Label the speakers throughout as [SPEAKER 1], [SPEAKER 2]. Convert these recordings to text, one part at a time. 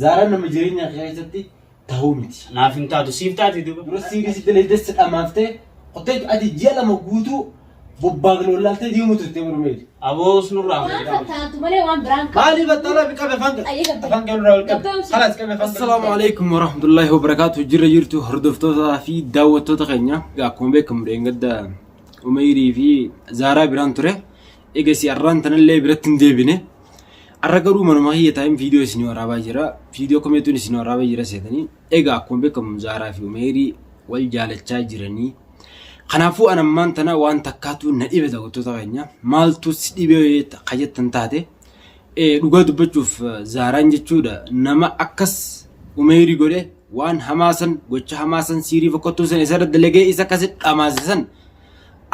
[SPEAKER 1] Zaaraan nama jireenya kee keessatti tahuu miti.
[SPEAKER 2] Naaf hin taatu siif taati duuba.
[SPEAKER 1] Dura siirii si dalagdee si dhamaaftee qottee ati ji'a 2 guutuu bobbaagla wallaaltee deemuu turte mormeeti.
[SPEAKER 2] Aboos nurraa
[SPEAKER 3] Waan
[SPEAKER 2] fayyadamu.
[SPEAKER 3] fattaantu malee waan biraan qabu.
[SPEAKER 1] Maaliif attaala qabe afaan
[SPEAKER 3] Ayyee gabbee.
[SPEAKER 1] afaan kee nurraa ol qabe.
[SPEAKER 3] Gabbee obsi.
[SPEAKER 1] Kalaas qabe afaan. Assalaamu alaikum warahmatullahi wabarakaatu. Jirra jirtu hordoftootaa fi daawwattoota keenya. Akkuma beekamu dheengadda Umeyrii fi Zaaraa biraan ture. Egasii arraan tanallee biratti hin deebine. Arra garuu manuma kiyya taa'een viidiyoo isinii waraabaa jira. Viidiyoo kameetuun isinii waraabaa jira seetanii. Egaa akkuma beekamu Zaaraa fi Umeyrii wal jaalachaa jiranii. Kanaafuu an ammaan tana waan takkaatu na dhibe daawwattoota keenya. Maaltu si dhibe ka jettan taate. Dhugaa dubbachuuf Zaaraan jechuudha nama akkas Umeyrii godhe waan hamaa san gocha hamaa san siirii fokkattuu san isarra dalagee isa akkasi dhamaase san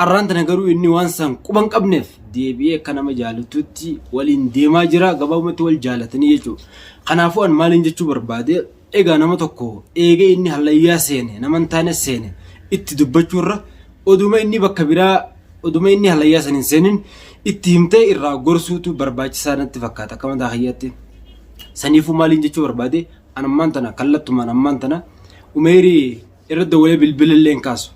[SPEAKER 1] Arraan tana garuu inni waan san quba hin qabneef deebi'ee akka nama jaalatutti waliin deemaa jira. Gabaabumatti wal jaalatanii jechuudha. Kanaafuu an maaliin jechuu barbaade egaa nama tokko eegee inni hallayyaa seene nama hin taane seene itti dubbachuurra oduma inni bakka biraa oduma inni hallayyaa san hin seenin itti himtee irraa gorsuutu barbaachisaa natti fakkaata akka mataa kiyyaatti. Saniifuu maaliin jechuu barbaade an ammaan tana kallattumaan ammaan tana umeerii irra dawwalee bilbila illee hin kaasu.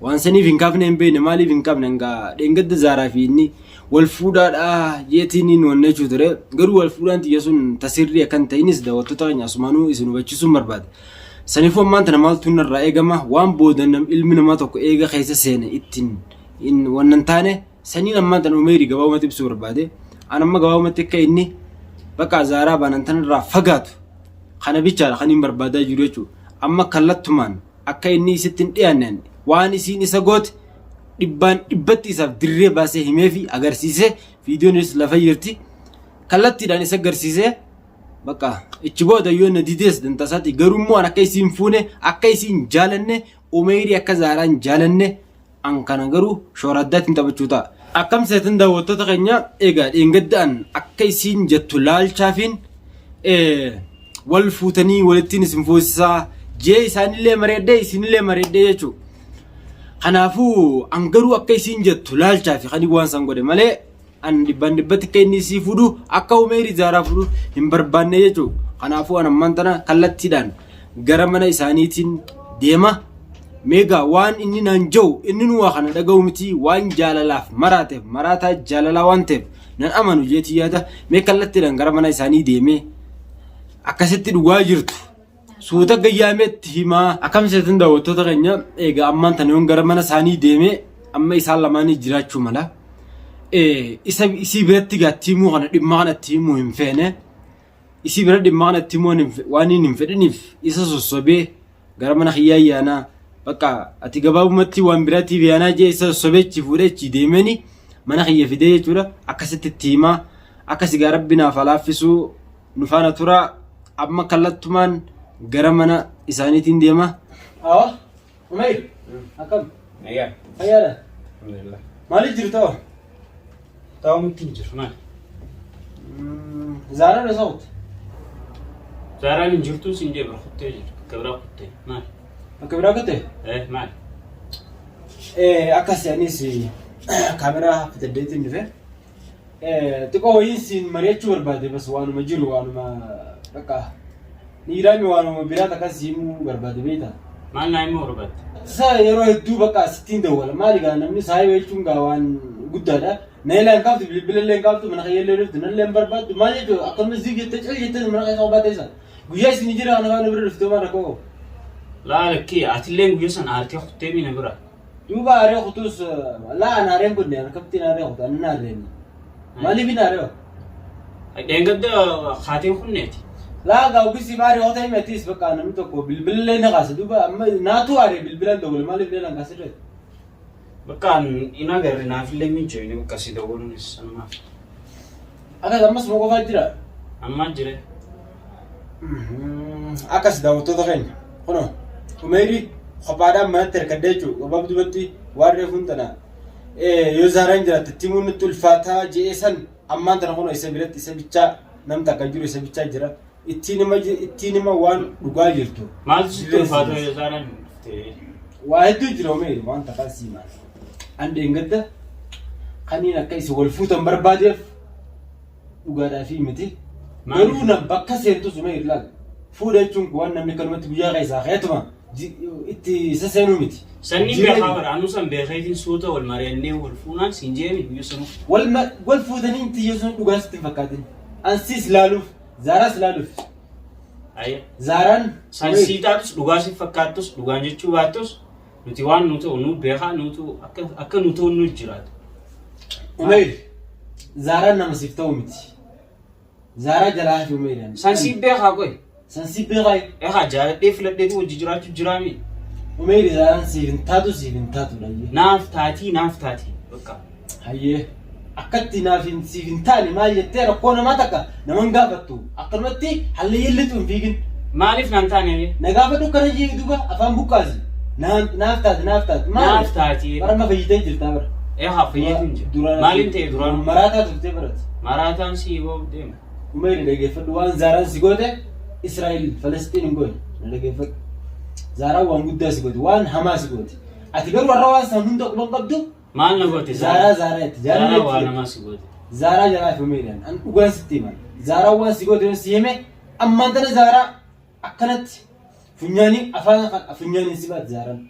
[SPEAKER 1] Waan saniif hin kaafne hin beekne maaliif hin kaafne hangaa dheengadda Zaaraa fi inni wal fuudhaadha jeetiin inni wanna jechuu ture. Garuu wal fuudhaan tiyya sun tasirrii akka hin ta'inis daawwattoota keenya asumaanuu isin hubachiisuun barbaade. Saniifuu ammaan tana maaltu narraa eegama waan booda ilmi namaa tokko eega keessa seene ittiin hin wanna hin taane saniin ammaan tana Umeeri gabaabumatti ibsuu barbaade. An amma gabaabumatti akka inni bakka Zaaraa baanan tanarraa fagaatu Kana bichaadha kan hin barbaadaa jiru jechuudha. Amma kallattumaan akka inni isitti hin dhiyaanneen waan isiin isa goote dhibbaan dhibbatti isaaf dirree baasee himee fi agarsiisee viidiyoonis lafa jirti. Kallattiidhaan isa agarsiisee bakka ichi booda yoo na didees dantasaati garuu immoo an akka isiin fuune akka isiin jaalanne Umeyrii akka Zaaraan jaalanne An kana garuu shoora addaatiin taphachuu ta'a. Akkam seetan daawwattoota keenya egaa dheengadda an akka isiin jettu laalchaafiin wal fuutanii walittiin isin fuusisaa jee isaanillee mareedhee isinillee mareedhee jechuudha. Kanaafuu an garuu akka isiin jettu laalchaafi kan waan san godhe malee An dhibbaan dhibbatti akka inni isii fuudhu akka Umeeri Zaaraa fuudhu hin barbaanne jechuudha. Kanaafuu an ammaan tana kallattiidhaan gara mana isaaniitiin deema. Meegaa waan inni naan jiru inni nu waa kana dhaga'u miti waan jaalalaaf maraateef maraataa jaalalaa waan ta'eef nan amanu jeetii yaada. Mee kallattiidhaan gara mana isaanii deemee akkasitti dhugaa jirtu. Suuta gayyaameetti himaa. Akkam seetan daawwattoota keenya egaa ammaan tana yoon gara mana isaanii deemee amma isaan lamaanii jiraachuu mala. Isa isii biratti egaa itti himuu kana dhimma kana itti himuu hin feene. Isii bira dhimma kana itti himuu waan hin fedhiniif isa sossobee gara mana kiyyaa yaanaa bakka ati gabaabumatti waan biraatiif yaanaa jee isa sossobee achi fuudhee achi deemeni mana kiyya fidee jechuudha akkasitti itti himaa akkas egaa rabbi naaf haa laaffisuu nu faana turaa amma kallattumaan gara mana isaaniitiin deema. Awa, Umayr, akkam?
[SPEAKER 2] Nagaa.
[SPEAKER 1] Fayyaadha?
[SPEAKER 2] Alhamdulillah.
[SPEAKER 1] Maaliif jirta hoo?
[SPEAKER 2] Taa'umti hin jiru maali?
[SPEAKER 1] Zaaraan eessa kutte?
[SPEAKER 2] Zaaraan hin jirtu siin jee bira kuttee jiru. Bakka biraa kuttee maali?
[SPEAKER 1] Bakka biraa kutte?
[SPEAKER 2] Eh maali?
[SPEAKER 1] Akkas anis kaameraa fidadheetiin dhufe. Xiqqoo wayii siin mari'achuu barbaade bas waanuma jiru waanuma bakka dhiiraami waanuma biraa takka si himuu barbaade beektaa.
[SPEAKER 2] Maal naa himuu barbaadde?
[SPEAKER 1] Isa yeroo hedduu bakka sittiin dawwala maali gaa namni saahiba jechuun gaa waan guddaadha. Na illee hin kaaftu bilbila illee hin kaaftu mana kiyya illee dhuftu na illee hin barbaaddu maal jechuudha akkanuma zii jettee cal jettee mana keessa kophaa teessa. Guyyaa isin jira kana faana bira dhuftee maal rakkoo qabu.
[SPEAKER 2] Laa lakkii atillee guyyaa sana aartee kuttee miina bira.
[SPEAKER 1] Duuba aaree kutus laa an aareen kunne an akkamittiin aaree kuta an hin aarreen. Maaliif hin aaree?
[SPEAKER 2] Dheengadda kaateen kunneeti.
[SPEAKER 1] Laa gaa ogisi aaree kota himi atis bakka namni tokko bilbilallee ni kaasa duuba amma naatu aaree bilbilaan dawwale maaliif leelaan kaasirree?
[SPEAKER 2] Bakka an hin agarre naafillee mijoine bakka si dawwaluunis sanumaaf.
[SPEAKER 1] Akkas ammas moo qofaa jira?
[SPEAKER 2] Ammaa jire.
[SPEAKER 1] Akkas daawwattoota keenya kunoo Umeeri kophaadhaan manatti hirkadhee jechuudha gabaabdumatti waan reefuun tana yoo zaaraan jiraatte itti himuun nutti ulfaataa je'ee san ammaan tana kunoo isa biratti isa bichaa nam takka jiru isa bichaa jira ittiin hima ittiin hima waan dhugaa jirtu.
[SPEAKER 2] Maaltu sitti ulfaata yoo zaaraan dhuftee?
[SPEAKER 1] Waa hedduu jira Umeeri waan takkaa sii maal. An dheengadda kaniin akka isin wal fuutan barbaadeef dhugaadhaa fi miti.
[SPEAKER 2] Maaliif?
[SPEAKER 1] Garuu nam bakka seentu suma ilaal. Fuudha jechuun kun waan namni kanumatti guyyaa keessaa ka'eetuma itti saseenuu miti.
[SPEAKER 2] Sanni
[SPEAKER 1] Jireenya.
[SPEAKER 2] beekaa bara anuu san beekeetiin suuta wal mari'annee wal fuunaan siin jeemi guyyaa sanuu.
[SPEAKER 1] Wal wal fuutanii inti yoo sun dhugaa sitti hin fakkaatin. Ansiis laaluuf, Zaaraas laaluuf.
[SPEAKER 2] Ayya.
[SPEAKER 1] Zaaraan
[SPEAKER 2] San sii taatus dhugaa si fakkaattus dhugaan jechuu baattus nuti waan nu ta'u nu beekaa nutu akka akka nu ta'u nu jiraatu.
[SPEAKER 1] Umeyr Zaaraan nama siif ta'u miti. Zaaraa jalaa hafi Umeyr.
[SPEAKER 2] San sii beekaa qoy.
[SPEAKER 1] San siif beekaa.
[SPEAKER 2] Egaa jaaladhee filadheetu wajji jiraachuu jiraami.
[SPEAKER 1] Umeyr Zaaraan siif hin taatu siif hin taatu dhayyee.
[SPEAKER 2] Naaf taatii naaf taatii bakka.
[SPEAKER 1] Hayyee akkatti naaf hin siif hin taane maal jettee rakkoo namaa takka nama hin gaafattu akkanumatti hallayyan lixu hin fiigin.
[SPEAKER 2] Maaliif naan taane hayyee?
[SPEAKER 1] Na gaafadhu akkana jee duuba afaan buqqaasi. Naaf taate naaf taate. Maali?
[SPEAKER 2] Naaf taati.
[SPEAKER 1] Bara amma fayyitee jirtaa bara.
[SPEAKER 2] Egaa fayyeetu hin jiru. Maaliin ta'e duraan?
[SPEAKER 1] Maraataa turtee barate.
[SPEAKER 2] Maraataan si boo deema.
[SPEAKER 1] Umayri dhageeffadhu waan Zaaraan si goote Israa'el Falasxiin hin goone. Na dhageeffadhu. Zaaraan waan guddaa si goote waan hamaa si goote. Ati garuu har'a waan san hunda quban qabdu
[SPEAKER 2] Maal na goote
[SPEAKER 1] Zaaraa Zaaraa itti
[SPEAKER 2] Zaaraa
[SPEAKER 1] jaalala
[SPEAKER 2] waa
[SPEAKER 1] itti
[SPEAKER 2] namaa si goote.
[SPEAKER 1] Zaaraa jalaa fi umeedhaan an dhugaan sitti himan. Zaaraa waan si goote yoon si hime ammaan tana Zaaraa akkanatti funyaanii afaan funyaaniin si baati Zaaraan.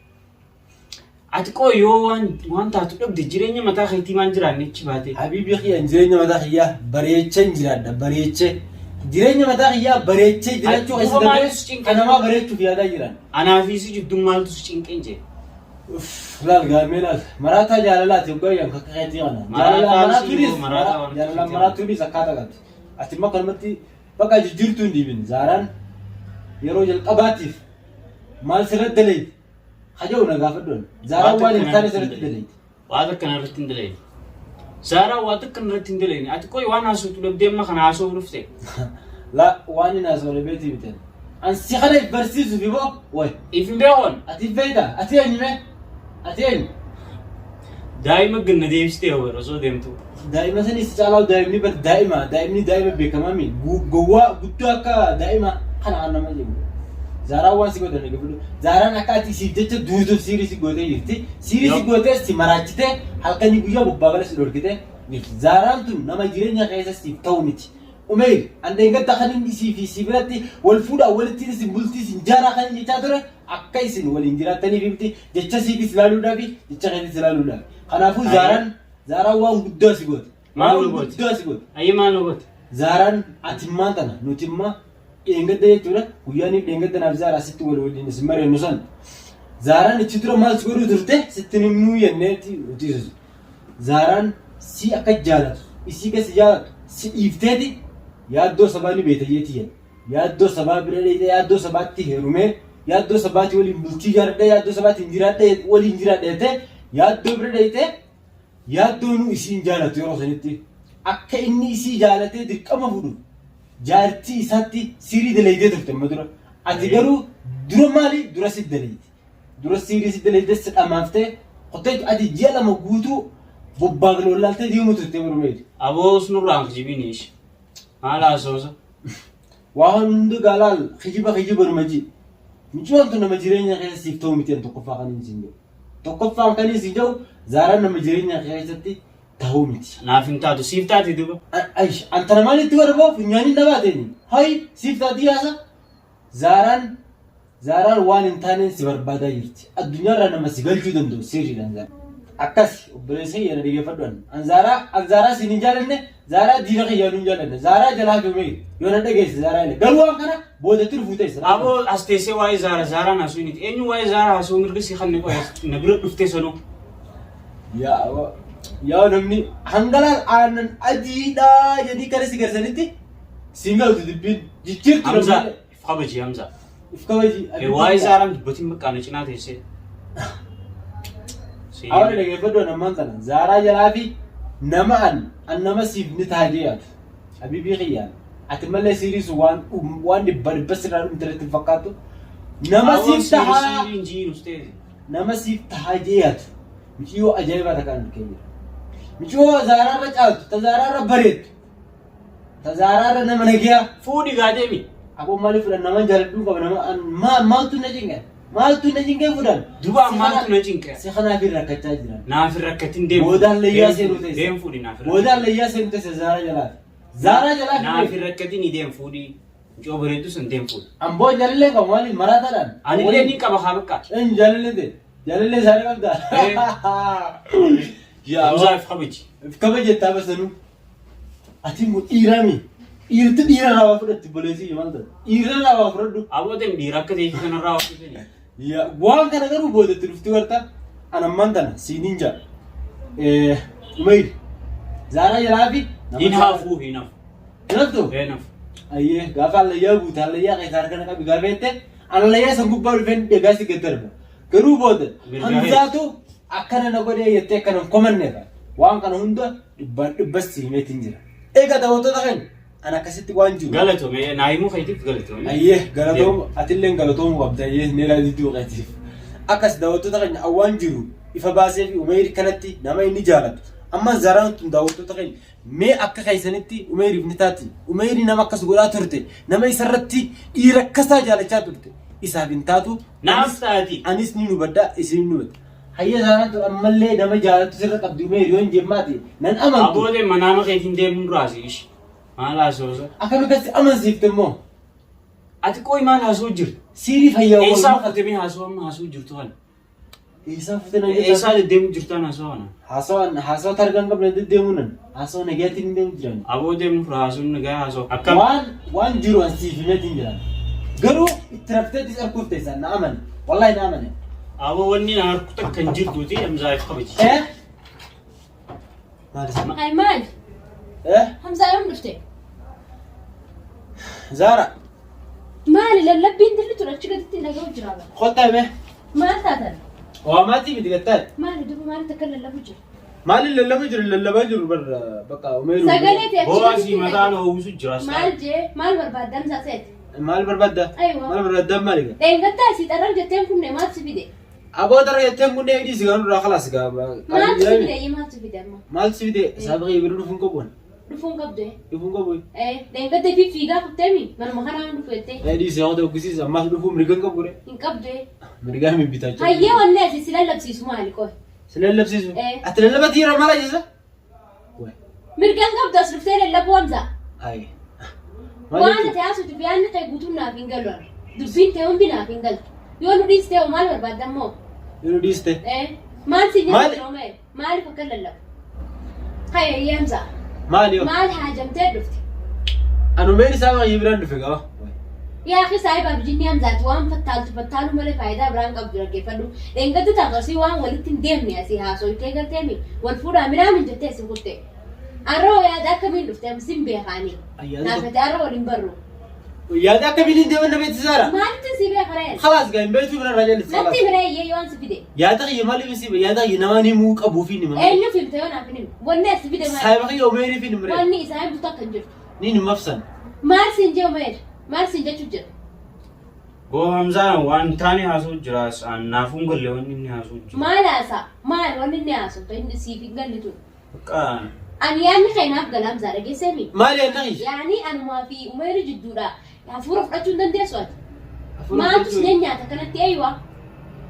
[SPEAKER 2] Ati qoo yoo waan waan taatu dhabde jireenya mataa keetii maan jiraanne achi baatee.
[SPEAKER 1] Habiibii kiyya jireenya mataa kiyyaa bareecheen jiraadha bareechee. Jireenya mataa kiyyaa bareechee jiraachuu
[SPEAKER 2] Ati
[SPEAKER 1] keessa
[SPEAKER 2] duuba
[SPEAKER 1] darbee
[SPEAKER 2] maaltu si cinqe?
[SPEAKER 1] kan namaa bareechuuf yaadaa jiran.
[SPEAKER 2] Anaa fi si jidduu maaltu si cinqeen jee.
[SPEAKER 1] Uff, laal gaamee laal. Maraataa jaalalaati hoggaa jedhan kakka keetii kana.
[SPEAKER 2] Maraataan
[SPEAKER 1] Jaalalaan
[SPEAKER 2] si
[SPEAKER 1] maraatuunis
[SPEAKER 2] immoo maraataa waan
[SPEAKER 1] jaalalaan
[SPEAKER 2] keetii
[SPEAKER 1] maraatuunis akkaataa qabdi. Ati immoo akkanumatti bakka jijjiirtuu hin dhiibin. Zaaraan yeroo jalqabaatiif maal sirratti daleeti? Haja'u na gaafadhu. Zaaraan waan hin taane sirratti daleeti.
[SPEAKER 2] Waa takka narratti hin dalagne. Zaaraan waa takka narratti hin dalagne. Ati qoy waan haasoftu dhabdee amma kana haasofuu dhufte.
[SPEAKER 1] La waan hin haasofne beetii miti. An si kana if barsiisuuf iboo way.
[SPEAKER 2] If hin beekon.
[SPEAKER 1] Ati if beekta? Ati eenyu mee? Ati eenyu?
[SPEAKER 2] Daa'ima ganna deebistee hoo osoo deemtu.
[SPEAKER 1] Daa'ima sanii si caalaa daa'imni bar daa'ima daa'imni daa'ima beekamaa mi gowwaa guddoo akka daa'ima kana kan nama jedhu. Zaaraan waan si goote na gaafadhu. Zaaraan akka ati siif jecha duutuuf siirii si gootee jirti. Siirii si gootee si maraachitee halkanii guyyaa bobbaa gala si dhorkitee jirti. Zaaraan tun nama jireenya keessa siif ta'u miti. Umeyr an dheengadda kan inni isii fi si biratti wal fuudhaa walitti isin bultii isin jaaraa kan inni jechaa ture akka isin waliin jiraattaniif miti jecha siitis ilaaluudhaafi jecha keetis ilaaluudhaafi. Kanaafuu Zaaraan Zaaraan waan guddaa si goote.
[SPEAKER 2] Maal
[SPEAKER 1] Waan
[SPEAKER 2] nu goote?
[SPEAKER 1] guddaa si goote.
[SPEAKER 2] Ayyee maal nu goote?
[SPEAKER 1] Zaaraan atimmaan tana nutimmaa dheengadda jechuudha guyyaaniif dheengadda naaf Zaaraa sitti wal waliin isin mareennu san. Zaaraan ichi dura maal si godhuu turte sitti himnuu jenneeti nuti isusu. Zaaraan si akka jaalatu isii keessa jaalatu si dhiifteeti yaaddoo sabaa ni beekta jeetii jedha. Yaaddoo sabaa bira dheeyxee yaaddoo sabaatti heerumee yaaddoo sabaatii waliin bultii ijaarradhee yaaddoo sabaatiin jiraadhee waliin jiraadhe jettee yaaddoo bira dheeyxee yaaddoonuu isiin jaalatu yeroo sanitti akka inni isii jaalatee dirqama fudhu jaartii isaatti siirii daleeydee turte amma dura. Ati garuu dura maali dura si daleeyte. Dura siirii si daleeyte si dhamaaftee kottee ati ji'a 2 guutuu bobbaa wallaaltee deemuu turte barmeeti.
[SPEAKER 2] Aboo nurraa hin kijibini ishi. Maal haasoosa?
[SPEAKER 1] Waa hunda gaalaal kijiba kijiba numa ji. Mucaan tun nama jireenya keessa siif ta'u miti tokkoffaa kan inni siin jedhu. Tokkoffaan kan inni siin jedhu Zaaraan nama jireenya keessatti ta'uu miti.
[SPEAKER 2] Naaf hin taatu siif taati duba.
[SPEAKER 1] Aish anta namaan itti godha boo funyaaniin dhabaateeni. Hayi siif taati yaasa. Zaaraan Zaaraan waan hin taaneen si barbaadaa jirti. Addunyaarraa nama si galchuu danda'u sirriidhaan Zaaraan. Akkasi obboleessa kiyya na dhageeffadhu an. An Zaaraa an Zaaraa siin hin jaalanne Zaaraa diina kiyya hin jaalanne Zaaraa jalaa hafe mee yoo na dhageesse Zaaraa illee garuu waan kana boodatti dhufuu teessa.
[SPEAKER 2] Aboo as teessee waa'ee Zaara Zaaraan haasuu miti. Eenyu waa'ee Zaaraa haasuu mirga si kanne qoy as na bira dhuftee sanuu.
[SPEAKER 1] Yaa yaa namni hangalaan aannan adiidhaa jedhii kana si garsanitti siin galtu dubbiin jijjiirtu
[SPEAKER 2] Hamzaa
[SPEAKER 1] namni.
[SPEAKER 2] if kabaji Hamzaa.
[SPEAKER 1] If kabaji.
[SPEAKER 2] Waa'ee Zaaraan dubbatiin bakka na cinaa teessee.
[SPEAKER 1] Awwa dhaggeeffadhu an ammaan tana. Zaaraa jalaa fi nama an an nama siif ni ta'a jee yaadu. Habiibii kiyyaan. Ati malee siiriis waan waan dhibba dhibba sirraa dhumte irratti hin fakkaattu. Nama siif tahaa nama siif tahaa jee yaadu. Miciyyoo ajaa'ibaa takkaan argee jira. Miciyyoo Zaaraarra caaltu ta Zaaraarra bareeddu. Ta Zaaraarra nama nagiyaa.
[SPEAKER 2] Fuudhi gaa deemi.
[SPEAKER 1] Aboo maaliif fudhan naman jaaladhuu qaba nama maaltu na cinqe maaltu na cinqee fudhan.
[SPEAKER 2] Duba maaltu na cinqe.
[SPEAKER 1] Si kanaaf hin rakkachaa jiran.
[SPEAKER 2] Naaf hin rakkatin deem.
[SPEAKER 1] Boodaan layyaa seenuu teessa.
[SPEAKER 2] Deem fuudhi naaf hin
[SPEAKER 1] Boodaan layyaa seenuu teessa Zaaraa jalaati. Zaaraa jalaa
[SPEAKER 2] Naaf
[SPEAKER 1] fi
[SPEAKER 2] hin rakkatin deem fuudhii. Mucoo bareeddu sun deem fuudhi.
[SPEAKER 1] Amboo jaalallee qabu maaliif maraataadhaan?
[SPEAKER 2] Anillee ni qaba haa bakka.
[SPEAKER 1] Een jaalallee ta'e. Jaalallee isaanii qabda. Yaa
[SPEAKER 2] Hamzaa if kabaji.
[SPEAKER 1] If kabajettaa basanuu. Ati immoo dhiirami. Dhiirti dhiira irraa waa fudhatti boleessi maal ta'e? Dhiira irraa waa fudhadhu.
[SPEAKER 2] Abooteen dhiira akka ta'e kanarraa waa fudhatanii.
[SPEAKER 1] Yaa waan kana garuu boodatti dhufti warta an ammaan tana siiniin jaa. Umayr Zaaraa jalaa fi
[SPEAKER 2] Hin hafuu hin hafu.
[SPEAKER 1] Hin haftu?
[SPEAKER 2] Hin hafu.
[SPEAKER 1] Ayyee gaafa allayyaa guute allayyaa keessaa harka na qabi gaafa jette allayyaa san gubbaa dhufeen dhagaa si gad darba. Garuu booda
[SPEAKER 2] Mirgaa
[SPEAKER 1] Hamzaatu akkana na godhee jettee akkana hin komanneef waan kana hunda dhibbaan dhibbas si himeetiin jira. Egaa daawwattoota keenya an akkasitti waan jiru.
[SPEAKER 2] Galatome naa himuu keetiif galatome.
[SPEAKER 1] Ayyee galatoomu atilleen galatoomu qabda ayyee neelaa diduu keetiif. Akkas daawwattoota keenya an waan jiru ifa baasee fi Umeyri kanatti nama inni jaalatu. Amma Zaraan tun daawwattoota keenya mee akka keessanitti Umeyriif ni taati. Umeyri nama akkas godhaa turte nama isarratti dhiira akkasaa jaalachaa turte isaaf hin taatu.
[SPEAKER 2] Naaf taati.
[SPEAKER 1] Anis ni hubadha isin ni hubadha. Hayya Zaraan tun ammallee nama jaalatu sirra qabdi Umeyri yoon jemmaati nan amantu.
[SPEAKER 2] Abooteen manaama keetiin deemuun duraasi ishi. Maal haasawsa?
[SPEAKER 1] Akkam akkasi amansiifte immoo.
[SPEAKER 2] Ati qoy maal haasawuu jirta?
[SPEAKER 1] Siirii fayyaa wal
[SPEAKER 2] Eessaa
[SPEAKER 1] maka.
[SPEAKER 2] fuutamee haasawaa amma haasawuu jirtu kana?
[SPEAKER 1] Eessaa fuute nan jettaa?
[SPEAKER 2] Eessaa deddeemuu jirtaan haasawaa kana?
[SPEAKER 1] Haasawaan haasawa targaa hin qabne deddeemuu nan. Haasawa nagayaatiin hin deemu jiran.
[SPEAKER 2] Aboo deemnu fura haasawuun nagaa haasawaa. Akkam?
[SPEAKER 1] Waan waan jiru an siif himeetiin jiran. Garuu itti rafteetis arguuf teessan na amane. Wallahi na amane.
[SPEAKER 2] Aboo wanni na harku takka hin jirtuuti Hamzaa if kabaji.
[SPEAKER 1] Eh? Maal isa?
[SPEAKER 3] Ay maal?
[SPEAKER 1] Eh?
[SPEAKER 3] Hamzaa yoom dhufte?
[SPEAKER 1] Zaara,
[SPEAKER 3] Maali lallabbiin dilli ture achi gaditti hin dhaga'u jira bara.
[SPEAKER 1] kottaa hime.
[SPEAKER 3] Maal taatan?
[SPEAKER 1] Waamaatii miti gattaa.
[SPEAKER 3] Maali duuba maalitti akka lallabu jira?
[SPEAKER 1] Maali lallabaa jiru lallabaa jiru bar bakka umeeru.
[SPEAKER 3] Sagalee ta'e achi
[SPEAKER 2] Boo'aa
[SPEAKER 3] gaditti
[SPEAKER 2] si
[SPEAKER 3] hin
[SPEAKER 2] mataan
[SPEAKER 3] dhaga'u.
[SPEAKER 2] oowwisu jira.
[SPEAKER 3] Maal jee maal barbaadda Hamzaa seeti?
[SPEAKER 1] Maal barbaadda?
[SPEAKER 3] Aywa.
[SPEAKER 1] Maal barbaadda maali gaa?
[SPEAKER 3] Dheengattaa asii xarrar jetteen kunne maal si fide?
[SPEAKER 1] Aboo dara jetteen kun dhiisi garuu irraa kalaas gaa.
[SPEAKER 3] Maaltu si fide iyyuu maaltu fide amma?
[SPEAKER 1] Maaltu si fide? Saabiqii bira dhufuun qabu.
[SPEAKER 3] Dhufuun qabdu eh.
[SPEAKER 1] Dhufuun qabu.
[SPEAKER 3] Eh, dheengadda fi fiigaa kutteemi manuma kanaa hin dhufu jettee.
[SPEAKER 1] Eh dhiisi haa ta'u gisiis ammaas dhufuu mirga hin qabu re.
[SPEAKER 3] Hin qabdu eh.
[SPEAKER 1] Mirgaa hin bitaachuu.
[SPEAKER 3] Hayyee wanni ati si lallabsiisu maali qoy?
[SPEAKER 1] Si lallabsiisu.
[SPEAKER 3] Eh.
[SPEAKER 1] Ati lallabatti yeroo maal ajjeesa?
[SPEAKER 3] Mirga hin qabdu as dhuftee lallabuu Hamzaa.
[SPEAKER 1] Ayi.
[SPEAKER 3] Waan ati haasoftu fi yaadni kee guutuun naaf hin galu har'a. Dubbiin tee hundi naaf hin galtu. Yoo nu dhiiste hoo maal barbaadda immoo?
[SPEAKER 1] Yoo nu dhiiste.
[SPEAKER 3] Eh, maal si
[SPEAKER 1] Maal-
[SPEAKER 3] nyaata mee? Maaliif akka lallabu? Hayya iyyee Hamzaa.
[SPEAKER 1] Maal yoo?
[SPEAKER 3] Maal haajamtee dhufte?
[SPEAKER 1] Anumeen isaa baay'ee biraan dhufe gaba.
[SPEAKER 3] Yaa akhi saahibaaf jinnii Hamzaati waan fattaaltu fattaaluu malee faayidaa biraa hin qabdu dhaggeeffadhu. Dheengadda taatu asii waan walitti hin deemne asii haasoytee garteemi wal fuudhaa minaamin jettee isin kutte. Arra hoo yaada akkamiin dhufte amma sin beeka ani.
[SPEAKER 1] Ayyaana
[SPEAKER 3] Naaf ati arra wal hin barru.
[SPEAKER 1] Yaada akkamiin hin deeman na beeksisaara?
[SPEAKER 3] Maalitti si beeka ree?
[SPEAKER 1] Khalaas gaa hin beektuu bira irraa jallis.
[SPEAKER 3] Natti himi ree iyyee yoo an si fide.
[SPEAKER 1] Yaada kiyya maaliif si yaada kiyya namaan himuu qabuu fi nima.
[SPEAKER 3] Eenyuuf himte yoo naaf hin himne? Wanni as fide maali?
[SPEAKER 1] Saahiba kiyya Umeerii fi nimree.
[SPEAKER 3] Wanni isaa himtu takka hin jirtu.
[SPEAKER 1] Ni nimafsan.
[SPEAKER 3] Maal siin jee Umeer? Maal siin jechuu jira?
[SPEAKER 2] Boo Hamzaan waan taane haasa'u jira naafuu hin galle wanni inni haasa'u jira.
[SPEAKER 3] Maal haasaa? Maal wanni inni haasa'u ta'e inni siif hin galle tun?
[SPEAKER 2] Bakka
[SPEAKER 3] Ani yaadni kee naaf gala Hamzaa dhageesseemi?
[SPEAKER 1] Maal yaadni kiyya?
[SPEAKER 3] Yaani anumaa fi Umeeri jidduudha. Hafuura fudhachuu hin dandeessu ati. Maaltu si nyaata kanatti eeywa?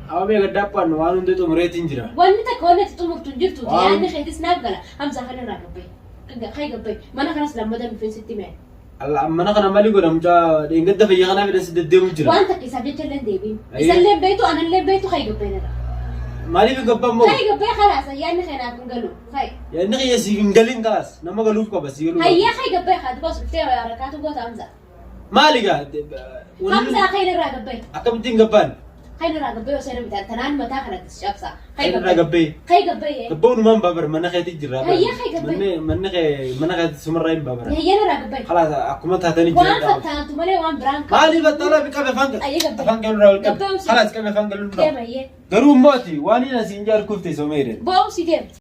[SPEAKER 1] Amma mee gaddaa waan hundi xumureetiin jira.
[SPEAKER 3] Wanni takka wanni ati xumurtu hin jirtu.
[SPEAKER 1] Waan-
[SPEAKER 3] Yaadni keetis naaf gala. Hamzaa kana irraa gabbaye. Kai gabbaye. Mana kanas lammata dhufeen sitti mee.
[SPEAKER 1] Allah mana kana maali godha mucaa dheengadda fayya kanaa fedhan si deddeemu jira.
[SPEAKER 3] Waan takka isaaf jecha illee hin deebiin.
[SPEAKER 1] Ayyee.
[SPEAKER 3] Isallee hin beektu anallee hin beektu kai gabbaye narra.
[SPEAKER 1] Maaliif hin gabbaan moo?
[SPEAKER 3] Kai gabbaye kalaas yaadni kee naaf hin galu. Kai.
[SPEAKER 1] Yaadni kiyya siif hin galin kalaas nama galuuf qaba si galuu.
[SPEAKER 3] Hayyee kai gabbaye haa dubaas dhuftee harakaatu goota Hamzaa.
[SPEAKER 1] Maali gaa?
[SPEAKER 3] Hamzaa kai narraa gabbaye.
[SPEAKER 1] Akkamitti hin gabbaan?
[SPEAKER 3] Kai narraa gabbaye osoo hin bitaan tanaan mataa kanatti si cabsa.
[SPEAKER 1] Kai narraa gabbaye.
[SPEAKER 3] Kai gabbaye.
[SPEAKER 1] Gabbaunumaan babar mana keetii jirra.
[SPEAKER 3] Hayyee kai gabbaye.
[SPEAKER 1] Manni manni kee mana keetii sumarraa hin babara.
[SPEAKER 3] Hayyee narraa gabbaye.
[SPEAKER 1] Kalaas akkuma taatanii
[SPEAKER 3] Waan
[SPEAKER 1] jira.
[SPEAKER 3] fattaaltu malee waan biraan qabu.
[SPEAKER 1] Maali battaalaa fi qabe afaan
[SPEAKER 3] Ayyee gabbaye.
[SPEAKER 1] afaan galuu irraa ol qabe.
[SPEAKER 3] Gabbaye usi.
[SPEAKER 1] Kalaas qabe afaan galuu irraa.
[SPEAKER 3] Deema hayyee.
[SPEAKER 1] Garuu immoo ati waan inni asiin jaarkuuf teessoo meedhe.
[SPEAKER 3] Bo'uu si deemti.